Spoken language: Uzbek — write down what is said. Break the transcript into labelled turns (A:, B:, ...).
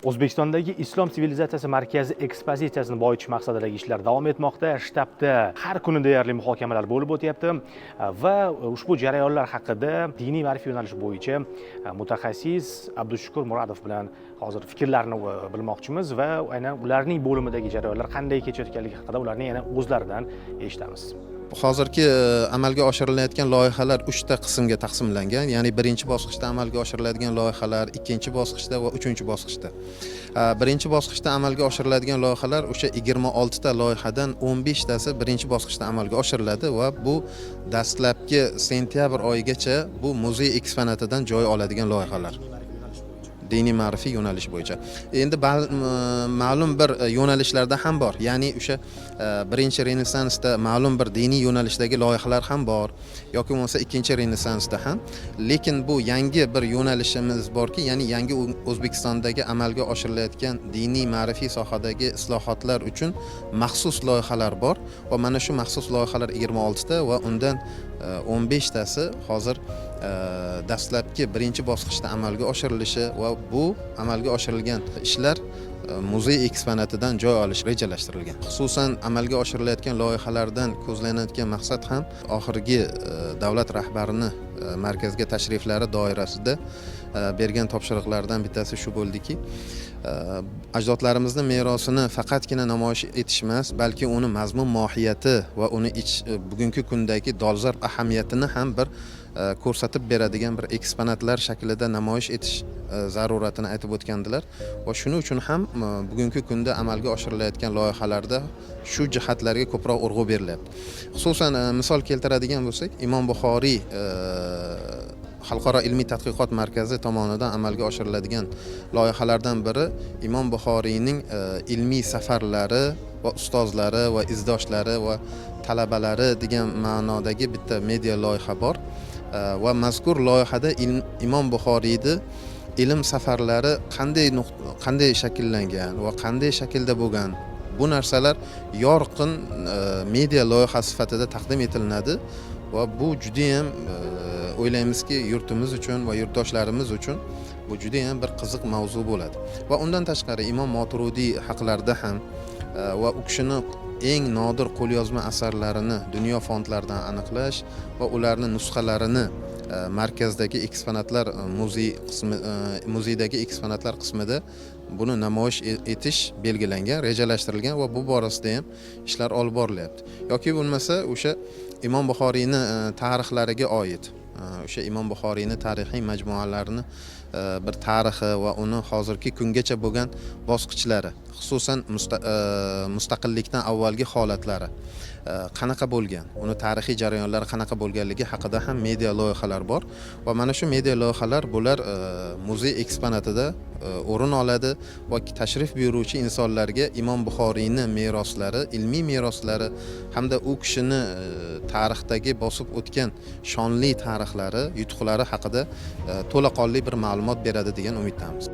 A: O'zbekistondagi Islom sivilizatsiyasi markazi ekspozitsiyasini boyitish maqsadidagi ishlar davom etmoqda. Shtabda har kuni deyarli muhokamalar bo'lib o'tyapti va ushbu jarayonlar haqida diniy ma'rifiy yo'nalish bo'yicha mutaxassis Abdushukur Muradov bilan hozir fikrlarini bilmoqchimiz va aynan ularning bo'limidagi jarayonlar qanday kechayotganligi haqida ularning yana o'zlaridan eshitamiz.
B: Hozirgi amalga oshirilayotgan loyihalar uchta qismga taqsimlangan, ya'ni birinchi bosqichda amalga oshiriladigan loyihalar, ikkinchi bosqichda va uchinchi bosqichda. Birinchi bosqichda amalga oshiriladigan loyihalar, o'sha 26 ta loyihadan 15 tasi birinchi bosqichda amalga oshiriladi va bu dastlabki sentyabr oyigacha bu muzey eksponatidan joy oladigan loyihalar diniy ma'rifiy yo'nalish bo'yicha. Endi ma'lum bir yo'nalishlarda ham bor, ya'ni o'sha birinchi renessansda ma'lum bir diniy yo'nalishdagi loyihalar ham bor yoki bo'lmasa ikkinchi renessansda ham. Lekin bu yangi bir yo'nalishimiz borki, ya'ni yangi O'zbekistondagi amalga oshirilayotgan diniy ma'rifiy sohadagi islohotlar uchun maxsus loyihalar bor va mana shu maxsus loyihalar 26 ta va undan 15 tasi hozir dastlabki birinchi bosqichda amalga oshirilishi va bu amalga oshirilgan ishlar muzey eksponatidan joy olishi rejalashtirilgan. Xususan, amalga oshirilayotgan loyihalardan ko'zlanayotgan maqsad ham oxirgi davlat rahbarini markazga tashriflari doirasida bergan topshiriqlaridan bittasi shu bo'ldiki, ajdodlarimizni merosini faqatgina namoyish etish emas, balki uni mazmun mohiyati va uni ich bugungi kundagi dolzarb ahamiyatini ham bir ko'rsatib beradigan bir eksponatlar shaklida namoyish etish zaruratini aytib o'tgandilar. Va shuning uchun ham bugungi kunda amalga oshirilayotgan loyihalarda shu jihatlarga ko'proq urg'u berilyapti. Xususan, misol keltiradigan bo'lsak, Imom Buxoriy xalqaro ilmiy tadqiqot markazi tomonidan amalga oshiriladigan loyihalardan biri Imom Buxoriyning ilmiy safarlari va ustozlari va izdoshlari va talabalari degan ma'nodagi bitta media loyiha bor. Va mazkur loyihada Imom Buxoriyni ilm safarlari qanday shakllangan va qanday shaklda bo'lgan, bu narsalar yorqin media loyiha sifatida taqdim etilinadi. Va bu judayam o'ylaymizki, yurtimiz uchun va yurtdoshlarimiz uchun bu judayam bir qiziq mavzu bo'ladi. Va undan tashqari, Imom Moturudiy haqlarida ham va u kishini eng nodir qo'lyozma asarlarini dunyo fondlaridan aniqlash va ularni nusxalarini markazdagi eksponatlar muzey qismi, muzeydagi eksponatlar qismida buni namoyish etish belgilangan, rejalashtirilgan va bu borasida ham ishlar olib borilyapti. Yoki bo'lmasa o'sha Imom Buxoriyni tarixlariga oid, o'sha Imom Buxoriyni tarixiy majmualarini bir tarixi va uni hozirgi kungacha bo'lgan bosqichlari, xususan mustaqillikdan avvalgi holatlari qanaqa bo'lgan, uni tarixiy jarayonlari qanaqa bo'lganligi haqida ham media loyihalar bor. Va mana shu media loyihalar, bular muzey eksponatida o'rin oladi va tashrif buyuruvchi insonlarga Imom Buxoriyni meroslari, ilmiy meroslari hamda u kishini tarixdagi bosib o'tgan shonli tarixlari, yutuqlari haqida to'laqonli bir ma'lumot beradi degan umiddamiz.